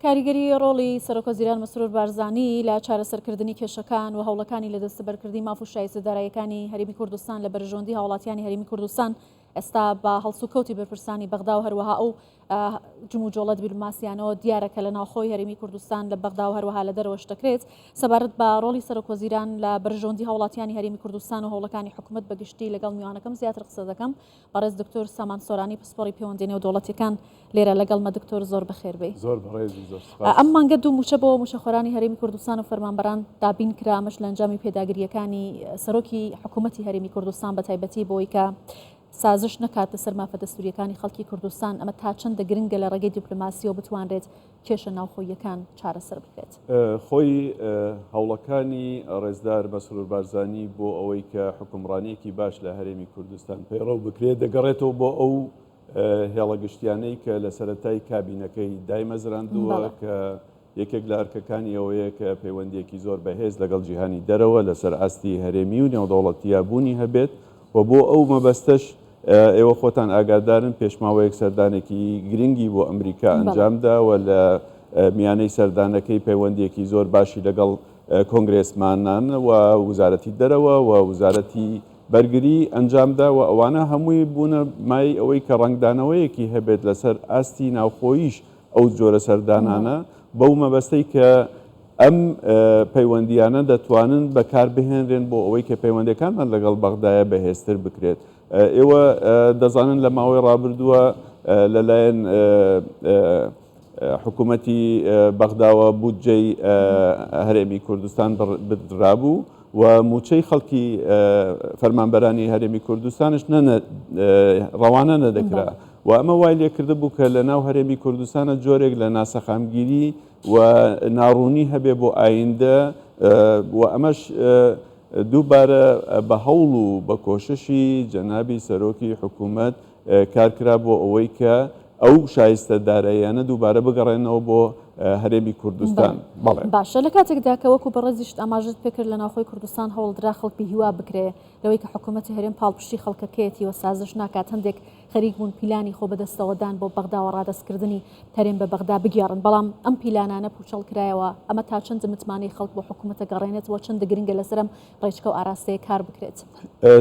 کاریگەری ڕۆڵی سەرۆکوەزیران مەسرور بارزانی لە چارەسەرکردنی کێشەکان و هەوڵەکانی لە دەستەبەرکردنی ماف و شایستە داراییەکانی هەرێمی کوردستان لە بەرژەوەندی هاوڵاتیانی هەرێمی کوردستان ئێستا بە هەڵسوکەوتی بەرپرسانی بەغدا و هەروەها ئەو جموجۆڵە دیبلۆماسیانەوە دیارە کە لە ناوخۆی هەرێمی کوردستان لە بەغدا و هەروەها لە دەرەوەش دەکرێت. سەبارەت بە ڕۆڵی سەرۆکوەزیران لە بەرژەوەندی هاوڵاتیانی هەرێمی کوردستان و هەوڵەکانی حکومەت بە گشتی لەگەڵ میوانەکەم زیاتر قسە دەکەم. بەڕێز دکتۆر سامان سۆرانی پسپۆڕی پەیوەندیە نێودەوڵەتیەکان لێرە لەگەڵمە. دکتۆر زۆر بەخێر بێی. زۆر بەڕێزی زۆر سوپاس. ئەم مانگە دوو مووچە بۆ مووچەخۆرانی هەرێمی کوردستان و فەرمانبەران دابین کرا، ئەمەش لە ئەنجامی پێداگرییەکانی سەرۆکی حکوومەتی هەرێمی کوردستان بە تایبەتی بۆی کە سازش نەکات لەسەر مافە دەستوورییەکانی خەڵکی کوردستان، ئەمە تا چەندە گرنگە لە ڕێگەی دیپلۆماسییەوە بتوانرێت کێشە ناوخۆییەکان چارەسەر بکرێت؟ خۆی هەوڵەکانی ڕێزدار مەسرور بارزانی بۆ ئەوەی کە حوکمڕانییەکی باش لە هەرێمی کوردستان پەیڕەو بکرێت دەگەڕێتەوە بۆ ئەو هێڵە گشتیانەی کە لە سەرەتای کابینەکەی دایمەزراندووە کە یەکێک لە ئەرکەکانی ئەوەیە کە پەیوەندییەکی زۆر بەهێز لەگەڵ جیهانی دەرەوە لەسەر ئاستی هەرێمی و نێودەوڵەتییا بوونی هەبێت و بۆ ئەو مەبەستەش ئێوە خۆتان ئاگادارن پێش ماوەیەک سەردانێکی گرنگی بۆ ئەمریکا ئەنجامدا و لە میانەی سەردانەکەی پەیوەندییەکی زۆر باشی لەگەڵ کۆنگرێسمانان و وزارەتی دەرەوە و وزارەتی بەرگری ئەنجامدا و ئەوانە هەمووی بوونە مایەی ئەوەی کە ڕەنگدانەوەیەکی هەبێت لەسەر ئاستی ناوخۆییش ئەو جۆرە سەردانانە بەو مەبەستەی کە ئەم پەیوەندییانە دەتوانن بەکاربهێنرێن بۆ ئەوەی کە پەیوەندیەکانمان لەگەڵ بەغدایە بەهێزتر بکرێت. ئێوە دەزانن لە ماوەی ڕابردووە لەلایەن حکوومەتی بەغداوە بودجەی هەرێمی کوردستان بدرابوو و مووچەی خەڵکی فەرمانبەرانی هەرێمی کوردستانش ڕەوانە نەدەکرا و ئەمە وای لێکردبوو کە لە ناو هەرێمی کوردستانە جۆرێک لە ناسەقامگیری و ناڕوونی هەبێ بۆ ئایندە و ئەمەش دووبارە بە هەوڵ و بە کۆششی جەنابی سەرۆکی حکوومەت کارکرا بۆ ئەوەی کە ئەو شایستە داراییانە دووبارە بگەڕێنەوە بۆ هەرێمی کوردستان. بەڵێ. باشە لە کاتێکدا کە وەکو بەڕێزیشت ئاماژەت پێکرد لە ناوخۆی کوردستان هەوڵدرا خەڵک بێ هیوا بکرێ لەوەی کە حکوومەتی هەرێم پاڵپشتی خەڵکەکەیەتی و سازش ناکات هەندێک خەریک بوون پیلانی خۆ بەدەستەوەدان بۆ بەغدا و ڕادەستکردنی هەرێم بە بەغدا بگێڕن، بەڵام ئەم پیلانانە پووچەڵ کرایەوە، ئەمە تا چەند متمانەی خەڵک بۆ حکوومەت دەگەڕێنێت و چەند گرنگە لەسەر ئەم ڕێچکە و ئاراستەیە کار بکرێت؟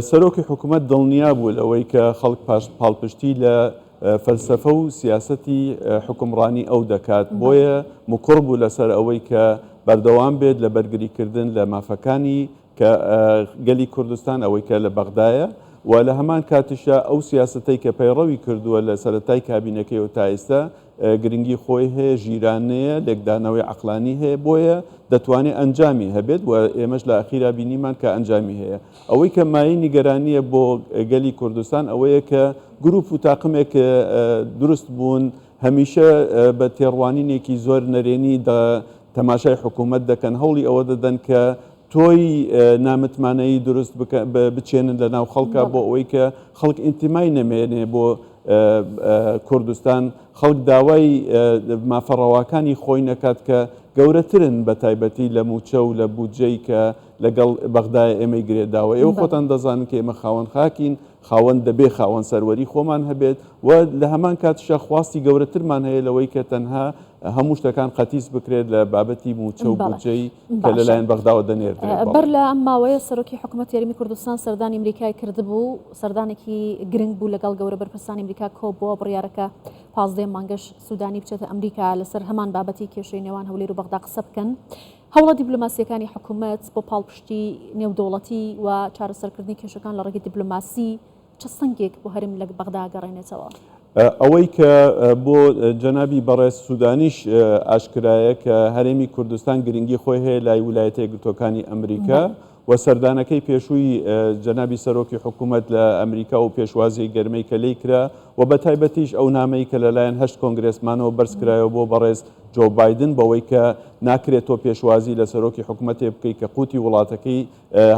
سەرۆکی حکوومەت دڵنیا بوو لەوەی کە خەڵک پاڵپشتی لە فەلسەفە و سیاسەتی حوکمڕانی ئەو دەکات، بۆیە مکوڕ بوو لەسەر ئەوەی کە بەردەوام بێت لە بەرگریکردن لە مافەکانی کە گەلی کوردستان ئەوەی کە لە بەغدایە و لە هەمان کاتیشدا ئەو سیاسەتەی کە پەیڕەوی کردووە لە سەرەتای کابینەکەیەوە تا ئێستا گرنگی خۆی هەیە، ژیرانەیە، لێکدانەوەی عەقڵانی هەیە، بۆیە دەتوانێت ئەنجامی هەبێت و ئێمەش لە ئەخیرا بینیمان کە ئەنجامی هەیە. ئەوەی کە مایەی نیگەرانییە بۆ گەلی کوردستان ئەوەیە کە گروپ و تاقمێک دروست بوون هەمیشە بە تێڕوانینێکی زۆر نەرێنی تەماشای حکوومەت دەکەن، هەوڵی ئەوە دەدەن کە تۆی نامتمانەیی دروست بچێنن لە ناو خەڵکا بۆ ئەوەی کە خەڵک ئینتیمای نەمێنێ بۆ کوردستان، خەڵک داوای مافە ڕەواکانی خۆی نەکات کە گەورەترن بە تایبەتی لە مووچە و لە بودجەی کە لەگەڵ بەغدایە ئێمەی گرێ داوە. ئێوە خۆتان دەزانن کە ئێمە خاوەن خاکین، خاوەن دەبێ خاوەن سەروەری خۆمان هەبێت و لە هەمان کاتیشا خواستی گەورەترمان هەیە لەوەی کە تەنها هەموو شتەکان قەتیس بکرێت لە بابەتی مووچە و بودجەی کە لەلایەن بەغداوە دەنێردرێت. بەر لە ئەم ماوەیە سەرۆکی حکوومەتی هەرێمی کوردستان سەردانی ئەمریکای کردبوو، سەردانێکی گرنگ بوو لەگەڵ گەورە بەرپرسانی ئەمریکا کۆبووە، بڕیارەکە 15 مانگەش سوودانی بچێتە ئەمریکا لەسەر هەمان بابەتی کێشەی نێوان هەولێر و بەغدا قسە بکەن. هەوڵە دیبلۆماسییەکانی حکوومەت بۆ پاڵپشتی نێودەوڵەتی و چارەسەرکردنی کێشەکان لە ڕێگەی دیبلۆماسی چ سەنگێک بۆ هەرێم لە بەغدا ئەگەڕێنێتەوە؟ ئەوەی کە بۆ جەنابی بەڕێز سودانیش ئاشکرایە کە هەرێمی کوردستان گرنگی خۆی هەیە لای ولایەتە یەکگرتووەکانی ئەمریکا و سەردانەکەی پێشووی جەنابی سەرۆکی حکوومەت لە ئەمریکا و پێشوازی گەرمەی کە لێی کرا و بە تایبەتیش ئەو نامەی کە لەلایەن هەشت کۆنگرێسمانەوە بەرزکرایەوە بۆ بەڕێز جۆ بایدن بەوەی کە ناکرێت تۆ پێشوازی لە سەرۆکی حکوومەتێ بکەی کە قوتی وڵاتەکەی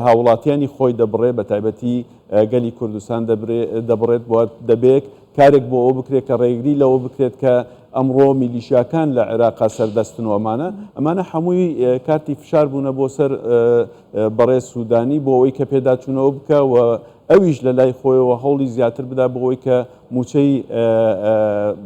هاوڵاتیانی خۆی دەبڕێ بە تایبەتی گەلی کوردستان دەبڕێت بۆ دەبێت کارێک بۆ ئەوە بکرێت کە ڕێگری لەوە بکرێت کە ئەمڕۆ میلیشیاکان لە عێراقا سەردەستن و ئەمانە ئەمانە هەمووی کارتی فشار بوونە بۆ سەر بەڕێز سوودانی بۆ ئەوەی کە پێداچوونەوە بکە و ئەویش لە لای خۆیەوە هەوڵی زیاتر بدا بۆ ئەوەی کە مووچەی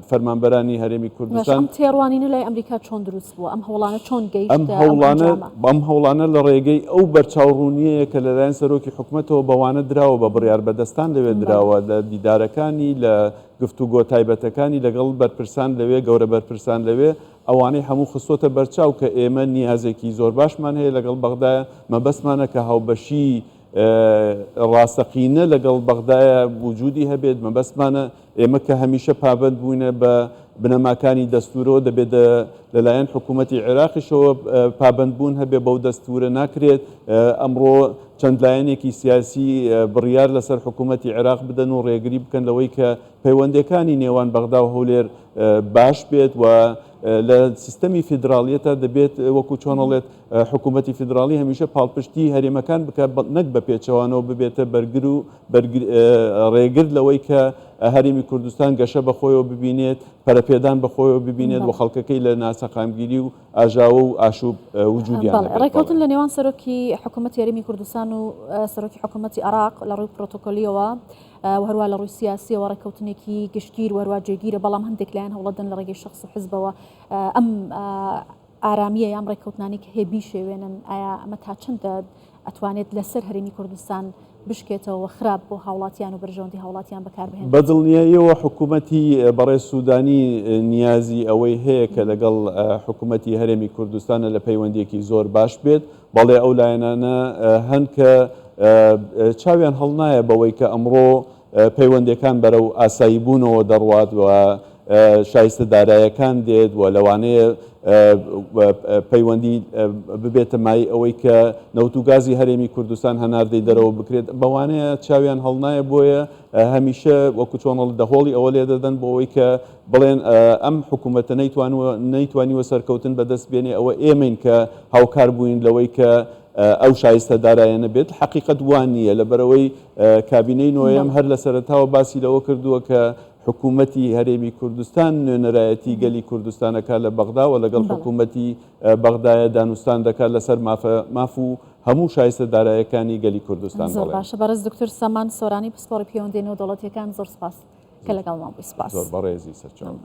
فەرمانبەرانی هەرێمی باشە کوردستان ئەم تێڕوانینە لای ئەمریکا چۆن دروست بووە؟ ئەم هەوڵانە چۆن ئەم گەیشتە ئەم هەوڵانە ئەنجامە؟ ئەم هەوڵانە لە ڕێگەی ئەو بەرچاوڕوونییەیە کە لەلایەن سەرۆکی حکومەتەوە بەوانە دراوە، بە بڕیاربەدەستان لەوێ بەڵێ. دراوە، لە دیدارەکانی، لە گفتوگۆ تایبەتەکانی لەگەڵ بەرپرسان لەوێ، گەورە بەرپرسان لەوێ، ئەوانەی هەموو خستۆتە بەرچاو کە ئێمە نیازێکی زۆر باشمان هەیە لەگەڵ بەغدایە، مەبەستمانە کە هاوبەشی ڕاستەقینە لەگەڵ بەغدایە وجودی هەبێت، مەبەستمانە ئێمە کە هەمیشە پابەند بووینە بە بنەماکانی دەستوورەوە دەبێت لەلایەن حکوومەتی عێراقیشەوە پابەندبوون هەبێت بەو دەستوورە، ناکرێت ئەمڕۆ چەند لایەنێکی سیاسی بڕیار لەسەر حکوومەتی عێراق بدەن و ڕێگری بکەن لەوەی کە پەیوەندییەکانی نێوان بەغدا و هەولێر باش بێت و لە سیستەمی فیدراڵیەتا دەبێت وەکو چۆن ئەڵێت حکوومەتی فیدراڵی هەمیشە پاڵپشتی هەرێمەکان بکات نەک بە پێچەوانەوە ببێتە بەرگر و ڕێگر لەوەی کە هەرێمی کوردستان گەشە بە خۆیەوە ببینێت، پەرەپێدان بە خۆیەوە ببینێت و خەڵکەکەی لە ناسەقامگیری و ئاژاوە و ئاشوب وجودیان بەڵێ هەبێت. ڕێککەوتن بەڵێ. لە نێوان سەرۆکی حکوومەتی هەرێمی کوردستان و سەرۆکی حکوومەتی عێراق لە ڕووی پرۆتۆکۆلییەوە و هەروا لە ڕووی سیاسییەوە ڕێککەوتنێکی گشتگیر و هەروا جێگیرە، بەڵام هەندێک لایەن هەوڵەدەن لە ڕێگەی شەخس و حزبەوە ئەم ئارامییە یان ڕێککەوتنانەی کە هەیە بیشێوێنن، ئایا ئەمە تا چەندە ئەتوانێت لەسەر هەرێمی کوردستان بشکێتەوە و خراپ بۆ هاوڵاتیان و بەرژەوەندی هاوڵاتیان بەکاربهێنرێت؟ بە دڵنیاییەوە حکوومەتی بەڕێز سوودانی نیازی ئەوەی هەیە کە لەگەڵ حکوومەتی هەرێمی کوردستانە لە پەیوەندییەکی زۆر باش بێت، بەڵێ ئەو لایەنانە هەن کە چاویان هەڵنایە بەوەی کە ئەمڕۆ پەیوەندییەکان بەرەو ئاساییبوونەوە دەڕوات و شایستە دارایەکان دێت و لەوانەیە پەیوەندی ببێتە مایەی ئەوەی کە نەوت و گازی هەرێمی کوردستان هەناردەی دەرەوە بکرێت، بەوانەیە چاویان هەڵنایە، بۆیە هەمیشە وەکو چۆن دەهۆڵی ئەوە لێدەدەن بۆ ئەوەی کە بڵێن ئەم حکوومەتە نەیتوانیوە سەرکەوتن بەدەست بێنێ، ئەوە ئێمەین کە هاوکار بووین لەوەی کە ئەو شایستە دارایەنە بێت، حەقیقەت وا نییە، لەبەرئەوەی کابینەی نۆیەم هەر لە سەرەتاوە باسی لەوە کردووە کە حکوومەتی هەرێمی کوردستان نوێنەرایەتی گەلی کوردستان ئەکات لە بەغدا و لەگەڵ حکوومەتی بەغدایە دانوستان دەکات لەسەر مافە ماف و هەموو شایستە دارایەکانی گەلی کوردستان. زۆر باشە بەڕێز دکتۆر سامان سۆرانی پسپۆڕی پەیوەندییە نێودەوڵەتییەکان زۆر سپاس کە لەگەڵمان بووی سپاس. زۆر بەڕێزی سەرچاو.